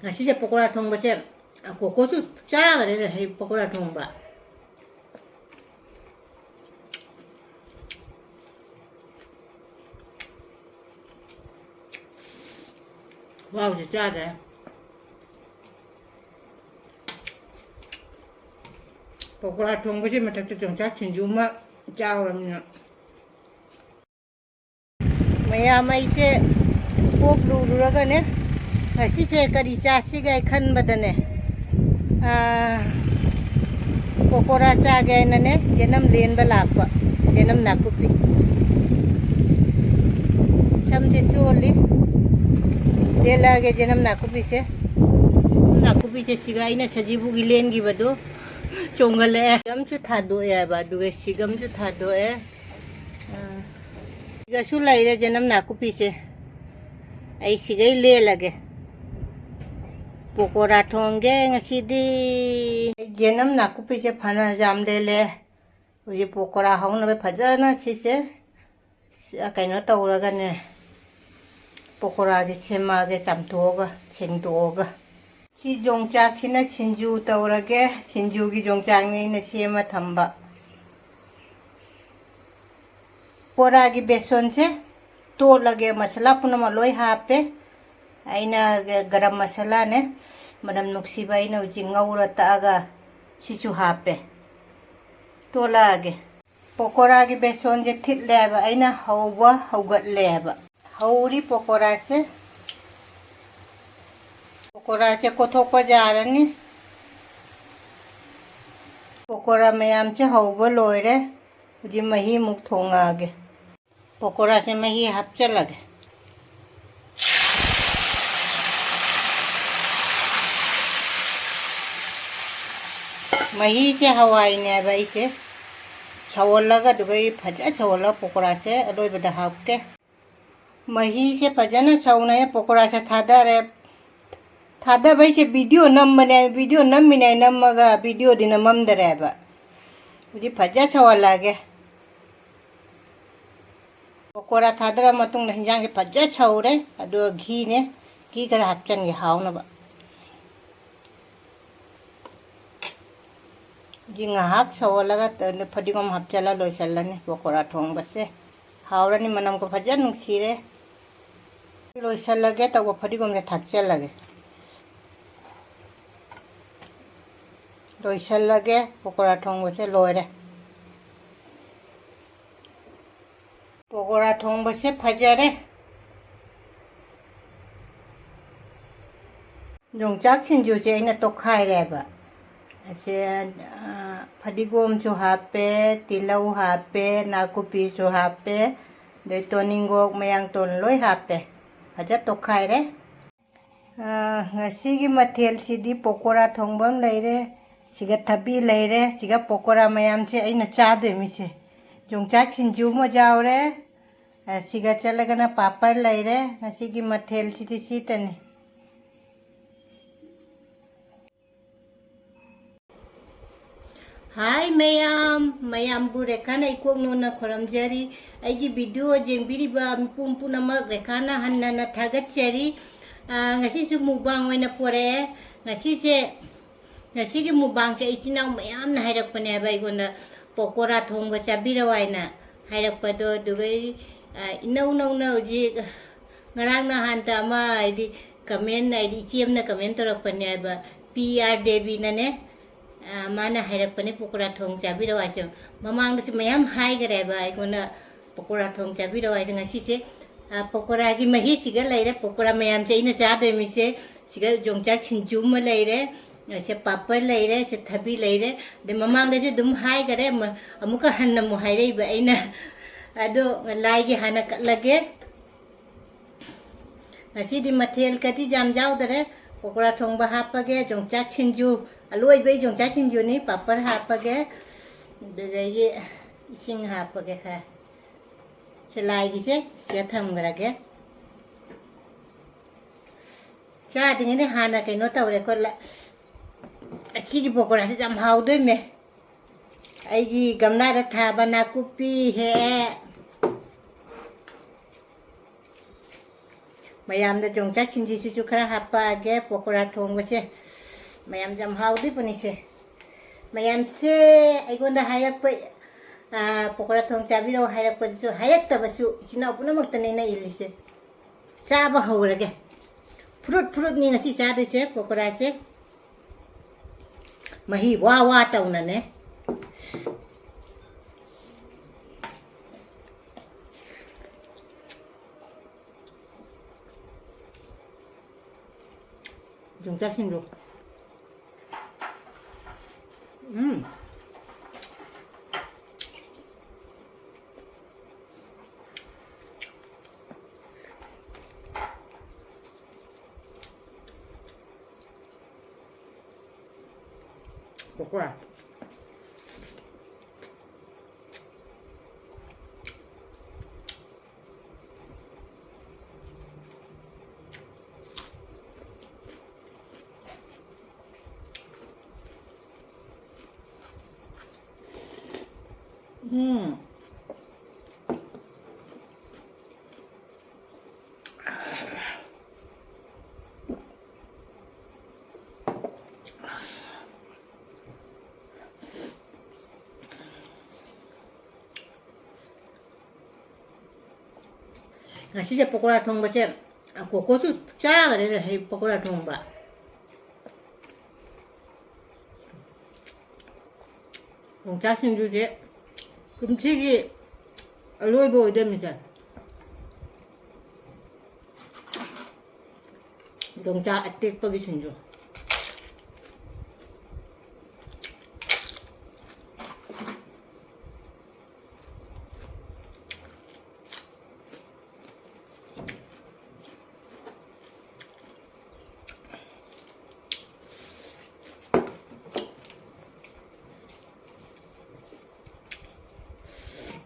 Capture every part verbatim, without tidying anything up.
ꯉꯁꯤꯁꯦ ꯄꯀꯣꯔꯥ ꯊꯣꯡꯕꯁꯦ, ꯀꯣꯀꯣꯁꯨ ꯆꯥꯈꯔꯦꯅꯦ, ꯍꯩ ꯄꯀꯣꯔꯥ ꯊꯣꯡꯕ꯫ ꯋꯥꯎꯁꯦ ꯆꯥꯈ꯭ꯔꯦ꯫ ꯄꯀꯣꯔꯥ ꯊꯣꯡꯕꯁꯤ ꯃꯊꯛꯇ ꯌꯣꯡꯆꯥꯛ ꯁꯤꯡꯖꯨ ꯑꯃ ꯆꯥꯎꯔꯕꯅꯤꯅ꯫ ꯃꯌꯥꯝ ꯑꯩꯁꯦ ꯀꯣꯛ ꯂꯨꯔꯨꯔꯒꯅꯦ, ꯉꯁꯤꯁꯦ ꯀꯔꯤ ꯆꯥꯁꯤꯒꯦ ꯍꯥꯏ ꯈꯟꯕꯗꯅꯦ, ꯑꯥ, ꯄꯀꯣꯔꯥ ꯆꯥꯒꯦ ꯍꯥꯏꯅꯅꯦ, ꯌꯦꯅꯝ ꯂꯦꯟꯕ ꯂꯥꯛꯄ, ꯌꯦꯅꯝ ꯅꯥꯀꯨꯞꯄꯤ꯫ ꯁꯝꯁꯦ ꯆꯣꯜꯂꯤ, ꯂꯦꯜꯂꯛꯑꯒꯦ ꯌꯦꯅꯝ ꯅꯥꯀꯨꯞꯄꯤꯁꯦ꯫ ꯅꯥꯀꯨꯞꯄꯤꯁꯦ ꯁꯤꯒ ꯑꯩꯅ ꯁꯖꯤꯕꯨꯒꯤ ꯂꯦꯟꯈꯤꯕꯗꯣ ꯆꯣꯡꯈꯠꯂꯛꯑꯦ꯫ ꯁꯤꯒꯝꯁꯨ ꯊꯥꯗꯣꯛꯑꯦ ꯍꯥꯏꯕ, ꯑꯗꯨꯒ ꯁꯤꯒꯝꯁꯨ ꯊꯥꯗꯣꯛꯑꯦ꯫ ꯑꯥ, ꯁꯤꯒꯁꯨ ꯂꯩꯔꯦ ꯌꯦꯅꯝ ꯅꯥꯀꯨꯞꯄꯤꯁꯦ꯫ ꯑꯩ ꯁꯤꯒꯩ ꯂꯦꯜꯂꯒꯦ꯫ ꯄꯀꯣꯔꯥ ꯊꯣꯡꯒꯦ ꯉꯁꯤꯗꯤ꯫ ꯌꯦꯅꯝ ꯅꯥꯀꯨꯞꯄꯤꯁꯦ ꯐꯅ ꯌꯥꯝ ꯂꯦꯜꯂꯦ꯫ ꯍꯧꯖꯤꯛ ꯄꯀꯣꯔꯥ ꯍꯧꯅꯕ ꯐꯖꯅ ꯁꯤꯁꯦ ꯀꯩꯅꯣ ꯇꯧꯔꯒꯅꯦ, ꯄꯀꯣꯔꯥꯗꯤ ꯁꯦꯝꯃꯛꯑꯒꯦ, ꯆꯥꯝꯊꯣꯛꯑꯒ, ꯁꯦꯡꯗꯣꯛꯑꯒ꯫ ꯁꯤ ꯌꯣꯡꯆꯥꯛꯁꯤꯅ ꯁꯤꯡꯖꯨ ꯇꯧꯔꯒꯦ꯫ ꯁꯤꯡꯖꯨꯒꯤ ꯌꯣꯡꯆꯥꯛꯅꯤ ꯑꯩꯅ ꯁꯦꯝꯃ ꯊꯝꯕ꯫ ꯄꯀꯣꯔꯥꯒꯤ ꯕꯦꯁꯣꯟꯁꯦ ꯇꯣꯠꯂꯒꯦ, ꯃꯁꯥꯂꯥ ꯄꯨꯝꯅꯃꯛ ꯂꯣꯏ ꯍꯥꯞꯄꯦ꯫ ꯑꯩꯅ ꯒ-, ꯒꯔꯝ ꯃꯁꯥꯂꯥꯅꯦ, ꯃꯅꯝ ꯅꯨꯡꯁꯤꯕ ꯑꯩꯅ ꯍꯧꯖꯤꯛ ꯉꯧꯔ ꯇꯛꯑꯒ ꯁꯤꯁꯨ ꯍꯥꯞꯄꯦ꯫ ꯇꯣꯠꯂꯛꯑꯒꯦ꯫ ꯄꯀꯣꯔꯥꯒꯤ ꯕꯦꯁꯣꯟꯁꯦ ꯊꯤꯠꯂꯦꯕ, ꯑꯩꯅ ꯍꯧꯕ ꯍꯧꯒꯠꯂꯦꯕ꯫ ꯍꯧꯔꯤ ꯄꯀꯣꯔꯥꯁꯦ꯫ ꯄꯀꯣꯔꯥꯁꯦ ꯀꯣꯠꯊꯣꯛꯄ ꯌꯥꯔꯅꯤ꯫ ꯄꯀꯣꯔꯥ ꯃꯌꯥꯝꯁꯦ ꯍꯧꯕ ꯂꯣꯏꯔꯦ꯫ ꯍꯧꯖꯤꯛ ꯃꯍꯤꯃꯨꯛ ꯊꯣꯡꯉꯛꯑꯒꯦ꯫ ꯄꯀꯣꯔꯥꯁꯦ ꯃꯍꯤ ꯍꯥꯞꯆꯜꯂꯒꯦ꯫ ꯃꯍꯤꯁꯦ ꯍꯋꯥꯏꯅꯦꯕ ꯑꯩꯁꯦ ꯁꯧꯍꯜꯂꯒ, ꯑꯗꯨꯒ ꯑꯩ ꯐꯖꯅ ꯁꯧꯍꯜꯂꯒ ꯄꯀꯣꯔꯥꯁꯦ ꯑꯂꯣꯏꯕꯗ ꯍꯥꯞꯀꯦ꯫ ꯃꯍꯤꯁꯦ ꯐꯖꯅ ꯁꯧꯅ ꯑꯩꯅ ꯄꯀꯣꯔꯥꯁꯦ ꯊꯥꯗꯔꯦ꯫ ꯊꯥꯗꯕꯩꯁꯦ video ꯅꯝꯕꯅꯦ, video ꯅꯝꯃꯤꯅꯦ, ꯅꯝꯃꯒ videoꯗꯤ ꯅꯝꯃꯝꯗꯔꯦꯕ꯫ ꯍꯧꯖꯤꯛ ꯐꯖ ꯁꯧꯍꯜꯂꯛꯑꯒꯦ꯫ ꯄꯀꯣꯔꯥ ꯊꯥꯗꯔ ꯃꯇꯨꯡꯗ ꯍꯤꯟꯖꯥꯡꯁꯦ ꯐꯖ ꯁꯧꯔꯦ, ꯑꯗꯨꯒ ꯘꯤꯅꯦ, ꯘꯤ ꯈꯔ ꯍꯥꯞꯆꯟꯒꯦ ꯍꯥꯎꯅꯕ꯫ ꯒꯤ ꯉꯥꯏꯍꯥꯛ ꯁꯧꯍꯜꯂꯒ ꯇ-, ꯐꯗꯤꯒꯣꯝ ꯍꯥꯞꯆꯤꯜꯂ ꯂꯣꯏꯁꯤꯜꯂꯅꯤ ꯄꯀꯣꯔꯥ ꯊꯣꯡꯕꯁꯦ꯫ ꯍꯥꯎꯔꯅꯤ, ꯃꯅꯝꯒ ꯐꯖꯅ ꯅꯨꯡꯁꯤꯔꯦ꯫ ꯂꯣꯏꯁꯤꯜꯂꯒꯦ ꯇꯧꯕ ꯐꯗꯤꯒꯣꯝꯁꯦ ꯊꯥꯛꯆꯤꯜꯂꯒꯦ꯫ ꯂꯣꯏꯁꯤꯜꯂꯒꯦ, ꯄꯀꯣꯔꯥ ꯊꯣꯡꯕꯁꯦ ꯂꯣꯏꯔꯦ꯫ ꯄꯀꯣꯔꯥ ꯊꯣꯡꯕꯁꯦ ꯐꯖꯔꯦ꯫ ꯌꯣꯡꯆꯥꯛ ꯁꯤꯡꯖꯨꯁꯦ ꯑꯩꯅ ꯇꯣꯠꯈꯥꯏꯔꯦꯕ꯫ ꯑꯁꯦ, ꯑ, ꯐꯗꯤꯒꯣꯝꯁꯨ ꯍꯥꯞꯄꯦ, ꯇꯤꯜꯍꯧ ꯍꯥꯞꯄꯦ, ꯅꯥꯀꯨꯞꯄꯤꯁꯨ ꯍꯥꯞꯄꯦ, ꯑꯗꯩ ꯇꯣꯅꯤꯡꯒꯣꯛ, ꯃꯌꯥꯡꯇꯣꯟ ꯂꯣꯏ ꯍꯥꯞꯄꯦ꯫ ꯐꯖ ꯇꯣꯠꯈꯥꯏꯔꯦ꯫ ꯑ, ꯉꯁꯤꯒꯤ ꯃꯊꯦꯜꯁꯤꯗꯤ ꯄꯀꯣꯔꯥ ꯊꯣꯡꯕ ꯑꯃ ꯂꯩꯔꯦ, ꯁꯤꯒ ꯊꯕꯤ ꯂꯩꯔꯦ, ꯁꯤꯒ ꯄꯀꯣꯔꯥ ꯃꯌꯥꯝꯁꯦ ꯑꯩꯅ ꯆꯥꯗꯣꯏꯃꯤꯁꯦ꯫ ꯌꯣꯡꯆꯥꯛ ꯁꯤꯡꯖꯨ ꯑꯃ ꯌꯥꯎꯔꯦ, ꯑ, ꯁꯤꯒ ꯆꯠꯂꯒꯅ ꯄꯥꯄꯔ ꯂꯩꯔꯦ꯫ ꯉꯁꯤꯒꯤ ꯃꯊꯦꯜꯁꯤꯗꯤ ꯁꯤꯇꯅꯤ꯫ ꯍꯥꯏ ꯃꯌꯥꯝ, ꯃꯌꯥꯝꯕꯨ ꯔꯦꯈꯥꯅ ꯏꯀꯣꯛ ꯅꯣꯟꯅ ꯈꯨꯔꯨꯝꯖꯔꯤ꯫ ꯑꯩꯒꯤ video ꯌꯦꯡꯕꯤꯔꯤꯕ ꯃꯤꯄꯨꯝ ꯄꯨꯝꯅꯃꯛ ꯔꯦꯈꯥꯅ ꯍꯟꯅ ꯍꯟꯅ ꯊꯥꯒꯠꯆꯔꯤ꯫ ꯑꯥ, ꯉꯁꯤꯁꯨ mukbang ꯑꯣꯏꯅ ꯄꯣꯔꯛꯑꯦ꯫ ꯉꯁꯤꯁꯦ, ꯉꯁꯤꯒꯤ mukbangꯁꯦ ꯏꯆꯤꯟ ꯏꯅꯥꯎ ꯃꯌꯥꯝꯅ ꯍꯥꯏꯔꯛꯄꯅꯦꯕ ꯑꯩꯉꯣꯟꯗ, "ꯄꯀꯣꯔꯥ ꯊꯣꯡꯕ ꯆꯥꯕꯤꯔꯛꯑꯣ" ꯍꯥꯏꯅ ꯍꯥꯏꯔꯛꯄꯗꯣ꯫ ꯑꯗꯨꯒ ꯑꯩ, ꯑꯥ, ꯏꯅꯧ ꯅꯧꯅ ꯍꯧꯖꯤꯛ ꯉꯔꯥꯡ ꯅꯍꯥꯟꯇ ꯑꯃ, ꯍꯥꯏꯗꯤ, comment, ꯍꯥꯏꯗꯤ, ꯏꯆꯦ ꯑꯃꯅ comment ꯇꯧꯔꯛꯄꯅꯦ ꯍꯥꯏꯕ, ꯄꯤ ꯑꯥꯔ ꯗꯦꯕꯤꯅꯅꯦ꯫ ꯑꯥ, ꯃꯥꯅ ꯍꯥꯏꯔꯛꯄꯅꯦ, "ꯄꯀꯣꯔꯥ ꯊꯣꯡ ꯆꯥꯕꯤꯔꯛꯑꯣ" ꯍꯥꯏꯁꯦ꯫ ꯃꯃꯥꯡꯗꯁꯨ ꯃꯌꯥꯝ ꯍꯥꯏꯈꯔꯦꯕ ꯑꯩꯉꯣꯟꯗ, "ꯄꯀꯣꯔꯥ ꯊꯣꯡ ꯆꯥꯕꯤꯔꯛꯑꯣ" ꯍꯥꯏꯁꯦ꯫ ꯉꯁꯤꯁꯦ, ꯑꯥ, ꯄꯀꯣꯔꯥꯒꯤ ꯃꯍꯤꯁꯤꯒ ꯂꯩꯔꯦ꯫ ꯄꯀꯣꯔꯥ ꯃꯌꯥꯝꯁꯦ ꯑꯩꯅ ꯆꯥꯗꯣꯏꯃꯤꯁꯦ꯫ ꯁꯤꯒ ꯌꯣꯡꯆꯥꯛ ꯁꯤꯡꯖꯨ ꯑꯃ ꯂꯩꯔꯦ, ꯁꯦ ꯄꯥꯄꯔ ꯂꯩꯔꯦ, ꯁꯦ ꯊꯕꯤ ꯂꯩꯔꯦ꯫ ꯑꯗꯩ ꯃꯃꯥꯡꯗꯁꯨ ꯑꯗꯨꯝ ꯍꯥꯏꯈꯔꯦ, ꯑꯃ-, ꯑꯃꯨꯛꯀ ꯍꯟꯅ ꯑꯃꯨꯛ ꯍꯥꯏꯔꯛꯏꯕ ꯑꯩꯅ꯫ ꯑꯗꯣ ꯂꯥꯏꯒꯤ ꯍꯥꯟꯅ ꯀꯠꯂꯒꯦ꯫ ꯉꯁꯤꯗꯤ ꯃꯊꯦꯜ ꯀꯗꯤ ꯌꯥꯝ ꯌꯥꯎꯗꯔꯦ꯫ ꯄꯀꯣꯔꯥ ꯊꯣꯡꯕ ꯍꯥꯞꯄꯒꯦ, ꯌꯣꯡꯆꯥꯛ ꯁꯤꯡꯖꯨ, ꯑꯂꯣꯏꯕꯩ ꯌꯣꯡꯆꯥꯛ ꯁꯤꯡꯖꯨꯅꯤ, ꯄꯥꯄꯔ ꯍꯥꯞꯄꯒꯦ, ꯑꯗꯨꯗꯒꯤ ꯏꯁꯤꯡ ꯍꯥꯞꯄꯒꯦ ꯈꯔ꯫ ꯁꯦ ꯂꯥꯏꯒꯤꯁꯦ ꯁꯤꯗ ꯊꯝꯈ꯭ꯔꯒꯦ꯫ ꯆꯥꯗ꯭ꯔꯤꯉꯩꯗ ꯍꯥꯟꯅ ꯀꯩꯅꯣ ꯇꯧꯔꯦꯀꯣ, ꯂ-, ꯑꯁꯤꯒꯤ ꯄꯀꯣꯔꯥꯁꯤ ꯌꯥꯝ ꯍꯥꯎꯗꯣꯏꯃꯦ꯫ ꯑꯩꯒꯤ ꯒꯝꯂꯥꯗ ꯊꯥꯕ ꯅꯥꯀꯨꯞꯄꯤ ꯍꯦꯛꯑꯦ꯫ ꯃꯌꯥꯝꯗ ꯌꯣꯡꯆꯥꯛ ꯁꯤꯡꯖꯨꯁꯤꯁꯨ ꯈꯔ ꯍꯥꯞꯄꯛꯑꯒꯦ꯫ ꯄꯀꯣꯔꯥ ꯊꯣꯡꯕꯁꯦ ꯃꯌꯥꯝ ꯌꯥꯝ ꯍꯥꯎꯗꯣꯏ ꯄꯣꯠꯅꯤꯁꯦ꯫ ꯃꯌꯥꯝꯁꯦ ꯑꯩꯉꯣꯟꯗ ꯍꯥꯏꯔꯛꯄ, ꯑ, ꯄꯀꯣꯔꯥ ꯊꯣꯡ ꯆꯥꯕꯤꯔꯛꯑꯣ ꯍꯥꯏꯔꯛꯄꯗꯨꯁꯨ, ꯍꯥꯏꯔꯛꯇꯕꯁꯨ ꯏꯆꯤꯟ ꯏꯅꯥꯎ ꯄꯨꯝꯅꯃꯛꯇꯅꯦ ꯑꯩꯅ ꯏꯜꯂꯤꯁꯦ꯫ ꯆꯥꯕ ꯍꯧꯔꯒꯦ꯫ ꯐꯨꯔꯨꯠ ꯐꯨꯔꯨꯠꯅꯤ ꯉꯁꯤ ꯆꯥꯗꯣꯏꯁꯦ ꯄꯀꯣꯔꯥꯁꯦ꯫ ꯃꯍꯤ ꯋꯥ ꯋꯥ ꯇꯧꯅꯅꯦ꯫ ꯌꯣꯡꯆꯥꯛꯁꯤꯡꯗꯣ꯫ ꯎꯝ꯫ ꯄꯀꯣꯔꯥ꯫ ꯎꯝ꯫ ꯉꯁꯤꯁꯦ ꯄꯀꯣꯔꯥ ꯊꯣꯡꯕꯁꯦ, ꯀꯣꯀꯣꯁꯨ ꯆꯥꯈꯔꯦꯅꯦ, ꯍꯩ ꯄꯀꯣꯔꯥ ꯊꯣꯡꯕ꯫ ꯌꯣꯡꯆꯥꯛ ꯁꯤꯡꯖꯨꯁꯦ ꯀꯨꯝꯁꯤꯒꯤ ꯑꯂꯣꯏꯕ ꯑꯣꯏꯗꯣꯏꯅꯤꯁꯦ꯫ ꯌꯣꯡꯆꯥꯛ ꯑꯇꯦꯛꯄꯒꯤ ꯁꯤꯡꯖꯨ꯫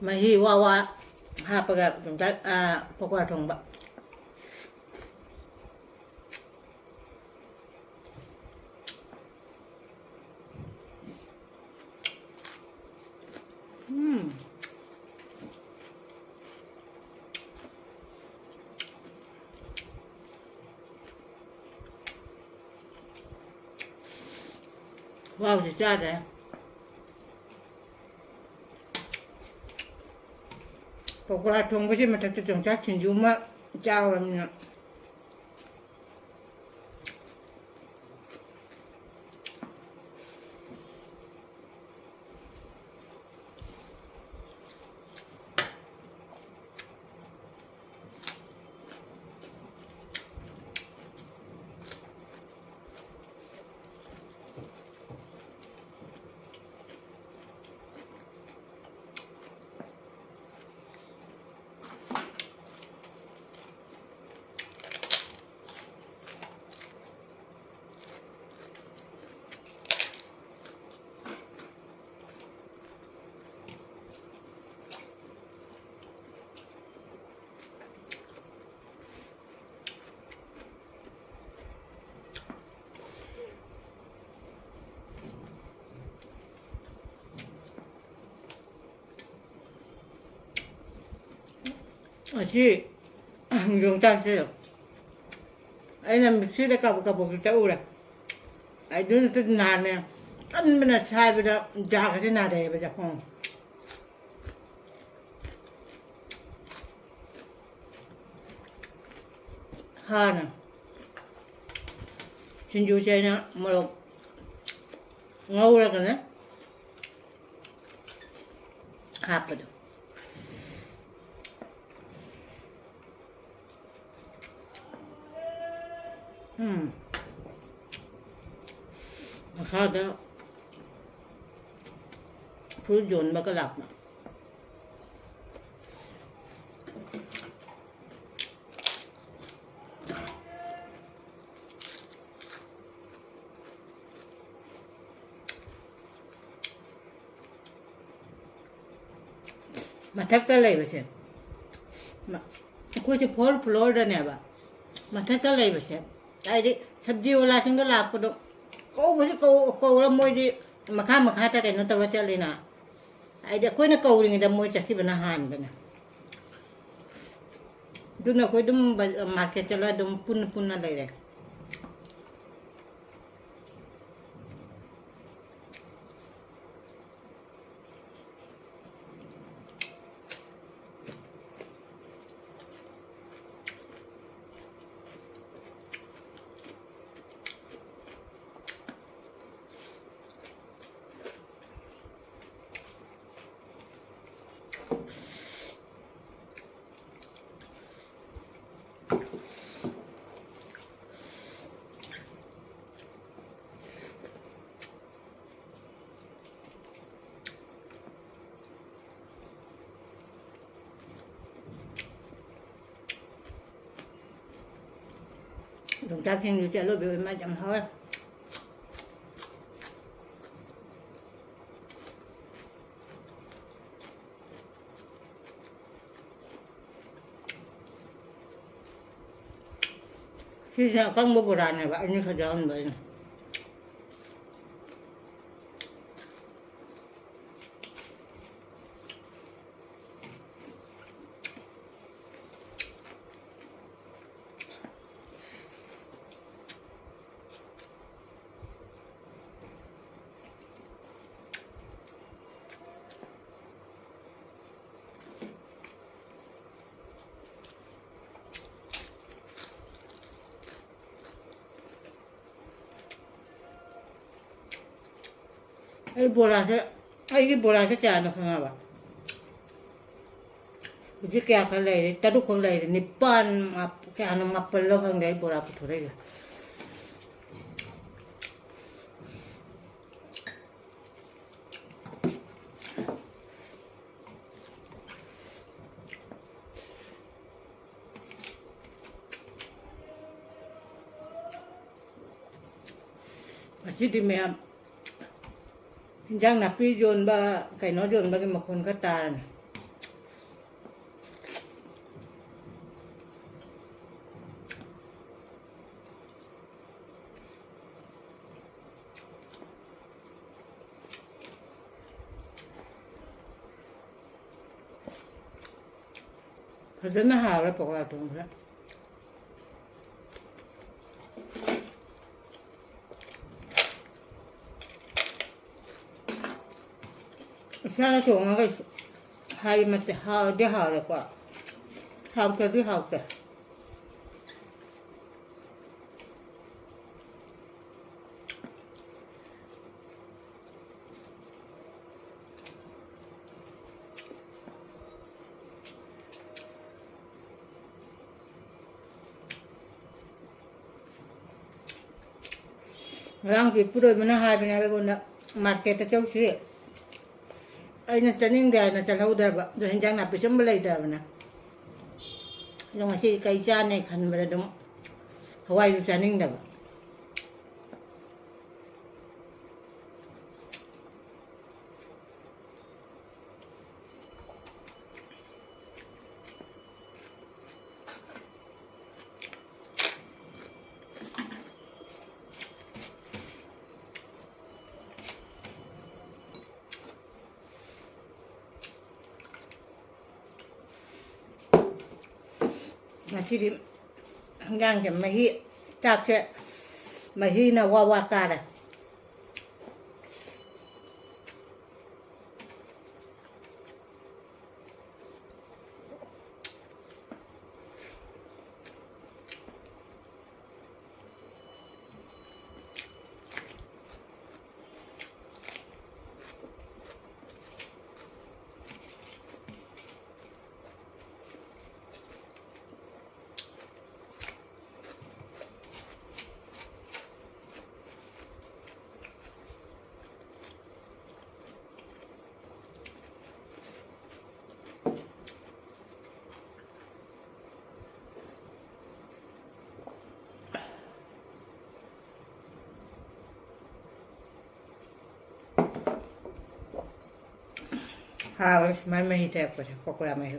ꯃꯍꯤ ꯋꯥ ꯋꯥ ꯍꯥꯞꯄꯒ ꯌꯣꯡꯆꯥꯛ, ꯑꯥ, ꯄꯀꯣꯔꯥ ꯊꯣꯡꯕ꯫ ꯎꯝ꯫ ꯈꯨꯍꯥꯎꯁꯤ ꯆꯥꯗꯦ꯫ ꯄꯀꯣꯔꯥ ꯊꯣꯡꯕꯁꯤ ꯃꯊꯛꯇ ꯌꯣꯡꯆꯥꯛ ꯁꯤꯡꯖꯨ ꯑꯃ ꯆꯥꯎꯔꯕꯅꯤꯅ꯫ ꯑꯁꯤ ꯌꯣꯡꯆꯥꯛꯁꯦ ꯑꯩꯅ ꯃꯤꯛꯁꯤꯗ ꯀꯥꯕꯛ ꯀꯥꯕꯛꯁꯨ ꯇꯛꯎꯔꯦ꯫ ꯑꯗꯨ ꯅꯠꯇꯗꯤ ꯅꯍꯥꯟꯅꯦ ꯀꯟꯕꯅ ꯁꯥꯏꯕꯗ ꯖꯥꯒꯁꯦ ꯅꯥꯔꯛꯑꯦꯕ ꯆꯥꯛꯈꯣꯡ꯫ ꯍꯥꯟꯅ ꯁꯤꯡꯖꯨꯁꯦ ꯑꯩꯅ ꯃꯣꯔꯣꯛ ꯉꯧꯔꯒꯅꯦ ꯍꯥꯞꯄꯗꯣ꯫ ꯎꯝ꯫ ꯃꯈꯥꯗ ꯐꯨꯔꯤꯠ ꯌꯣꯟꯕꯒ ꯂꯥꯛꯄ꯫ ꯃꯊꯛꯇ ꯂꯩꯕꯁꯦ, ꯃ-, ꯑꯩꯈꯣꯏꯁꯦ fourth floorꯗꯅꯦꯕ꯫ ꯃꯊꯛꯇ ꯂꯩꯕꯁꯦ, ꯍꯥꯏꯗꯤ ꯁꯕꯖꯤ ꯋꯥꯂꯥꯁꯤꯡꯗꯣ ꯂꯥꯛꯄꯗꯣ ꯀꯧꯕꯁꯤ ꯀꯧ-, ꯀꯧꯔ ꯃꯣꯏꯗꯤ ꯃꯈꯥ ꯃꯈꯥꯗ ꯀꯩꯅꯣ ꯇꯧꯔ ꯆꯠꯂꯤꯅ꯫ ꯍꯥꯏꯗꯤ ꯑꯩꯈꯣꯏꯅ ꯀꯧꯔꯤꯉꯩꯗ ꯃꯣꯏ ꯆꯠꯈꯤꯕꯅ ꯍꯥꯟꯕꯅꯦ꯫ ꯑꯗꯨꯅ ꯑꯩꯈꯣꯏ ꯑꯗꯨꯝ ꯕ-, market ꯆꯠꯂ ꯑꯗꯨꯝ ꯄꯨꯟꯅ ꯄꯨꯟꯅ ꯂꯩꯔꯦ꯫ ꯌꯣꯡꯆꯥꯛꯁꯤꯡꯁꯤꯗꯤ ꯑꯂꯣꯏꯕ ꯑꯣꯏ ꯃꯥꯗꯤ ꯌꯥꯝ ꯍꯥꯎꯋꯦ꯫ ꯁꯤꯁꯦ ꯑꯀꯪꯕ ꯕꯣꯔꯥꯅꯦꯕ, ꯑꯅꯤ ꯈꯛ ꯌꯥꯎꯍꯟꯕ ꯑꯩꯅ꯫ ꯑꯩ ꯕꯣꯔꯥꯁꯦ, ꯑꯩꯒꯤ ꯕꯣꯔꯥꯁꯦ ꯀꯌꯥꯅꯣ ꯈꯪꯉꯕ? ꯍꯧꯖꯤꯛ ꯀꯌꯥ ꯈꯛ ꯂꯩꯔꯦ? ꯇꯔꯨꯛ ꯈꯛ ꯂꯩꯔꯦ꯫ ꯅꯤꯄꯥꯟ, ꯃꯥꯞ-, ꯀꯌꯥꯅꯣ, ꯃꯥꯄꯜꯂꯣ ꯈꯪꯗꯦ ꯑꯩ ꯕꯣꯔꯥ ꯄꯨꯊꯣꯔꯛꯏꯁꯦ꯫ ꯉꯁꯤꯗꯤ ꯃꯌꯥꯝ ꯏꯟꯖꯥꯡ ꯅꯥꯄꯤ ꯌꯣꯟꯕ, ꯀꯩꯅꯣ ꯌꯣꯟꯕꯒꯤ ꯃꯈꯣꯟ ꯈꯔ ꯇꯥꯔꯅꯤ꯫ ꯐꯖꯅ ꯍꯥꯎꯔꯦ ꯄꯀꯣꯔꯥ ꯊꯣꯡꯕꯁꯦ꯫ ꯏꯁꯥꯅ ꯊꯣꯡꯉꯒ ꯍꯥꯏꯕꯃꯛꯇꯤ ꯍꯥꯎꯗꯤ ꯍꯥꯎꯔꯦꯀꯣ꯫ ꯍꯥꯎꯇ꯭ꯔꯗꯤ ꯍꯥꯎꯇꯦ꯫ ꯉꯔꯥꯡꯁꯨ ꯏꯄꯨꯔꯣꯏꯕꯅ ꯍꯥꯏꯕꯅꯦ ꯑꯩꯉꯣꯟꯗ, "ꯃꯥꯔꯀꯦꯠꯇ ꯆꯧꯁꯤ"꯫ ꯑꯩꯅ ꯆꯠꯅꯤꯡꯗꯦ ꯍꯥꯏꯅ ꯆꯠꯍꯧꯗ꯭ꯔꯕ꯫ ꯑꯗꯣ ꯍꯤꯟꯖꯥꯡ ꯅꯥꯄꯤ ꯁꯨꯝꯕ ꯂꯩꯇ꯭ꯔꯕꯅꯦ꯫ ꯑꯗꯣ ꯉꯁꯤ ꯀꯩ ꯆꯥꯅꯤ ꯈꯟꯕꯗ ꯑꯗꯨꯝ ꯍꯋꯥꯏꯗꯨ ꯆꯥꯅꯤꯡꯗꯕ꯫ ꯉꯁꯤꯗꯤ ꯍꯤꯟꯖꯥꯡꯁꯦ ꯃꯍꯤ, ꯆꯥꯛꯁꯦ ꯃꯍꯤꯅ ꯋꯥ ꯋꯥ ꯀꯥꯔꯦ꯫ ꯍꯥꯎꯋꯦ ꯁꯨꯃꯥꯏꯅ ꯃꯍꯤ ꯊꯛꯄꯁꯦ, ꯄꯀꯣꯔꯥ ꯃꯍꯤ꯫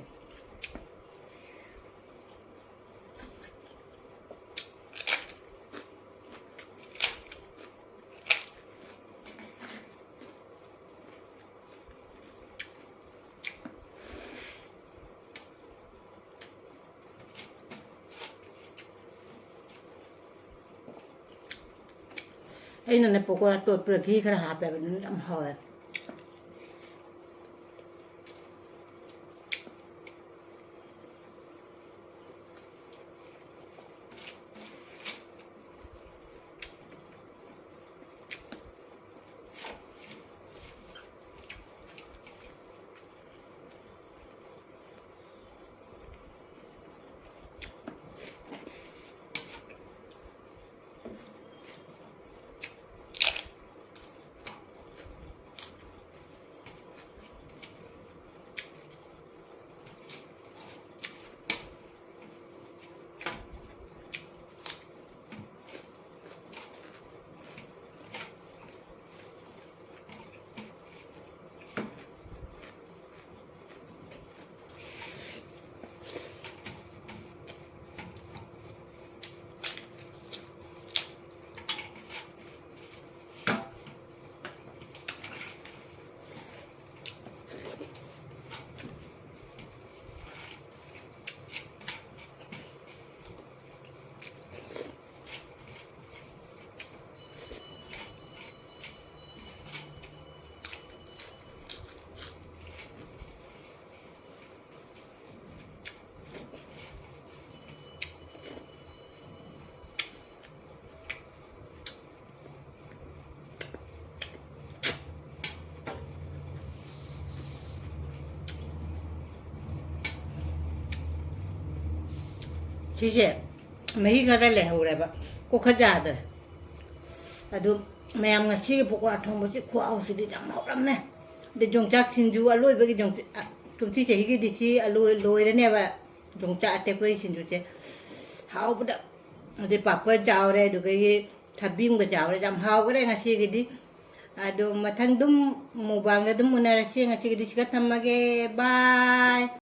ꯑꯩꯅꯅꯦ ꯄꯀꯣꯔꯥ ꯇꯣꯠꯄꯗ ꯘꯤ ꯈꯔ ꯍꯥꯞꯄꯦꯕ, ꯑꯗꯨꯅ ꯌꯥꯝ ꯍꯥꯎꯋꯦ꯫ ꯁꯤꯁꯦ ꯃꯍꯤ ꯈꯔ ꯂꯩꯍꯧꯔꯦꯕ, ꯀꯣꯛꯈꯠ ꯌꯥꯗ꯭ꯔꯦ꯫ ꯑꯗꯨ ꯃꯌꯥꯝ, ꯉꯁꯤꯒꯤ ꯄꯀꯣꯔꯥ ꯊꯣꯡꯕꯁꯤ ꯈꯨꯍꯥꯎꯁꯤꯗꯤ ꯌꯥꯝ ꯍꯥꯎꯔꯝꯃꯦ꯫ ꯑꯗꯩ ꯌꯣꯡꯆꯥꯛ ꯁꯤꯡꯖꯨ ꯑꯂꯣꯏꯕꯒꯤ ꯌꯣꯡꯆꯥꯛ, ꯑ, ꯀꯨꯝꯁꯤ ꯆꯍꯤꯒꯤꯗꯤ ꯁꯤ ꯑꯂꯣꯏ-, ꯂꯣꯏꯔꯅꯦꯕ ꯌꯣꯡꯆꯥꯛ ꯑꯇꯦꯛꯄꯒꯤ ꯁꯤꯡꯖꯨꯁꯦ꯫ ꯍꯥꯎꯕꯗ꯫ ꯑꯗꯩ ꯄꯥꯄꯔ ꯆꯥꯎꯔꯦ, ꯑꯗꯨꯗꯒꯤ ꯊꯕꯤ ꯑꯃꯒ ꯆꯥꯎꯔꯦ꯫ ꯌꯥꯝ ꯍꯥꯎꯈ꯭ꯔꯦ ꯉꯁꯤꯒꯤꯗꯤ꯫ ꯑꯗꯣ ꯃꯊꯪ ꯑꯗꯨꯝ ꯃꯨꯛꯕꯥꯡꯗ ꯑꯗꯨꯝ ꯎꯅꯔꯁꯤ꯫ ꯉꯁꯤꯒꯤꯗꯤ ꯁꯤꯒ ꯊꯝꯃꯒꯦ꯫ ꯕꯥꯏ꯫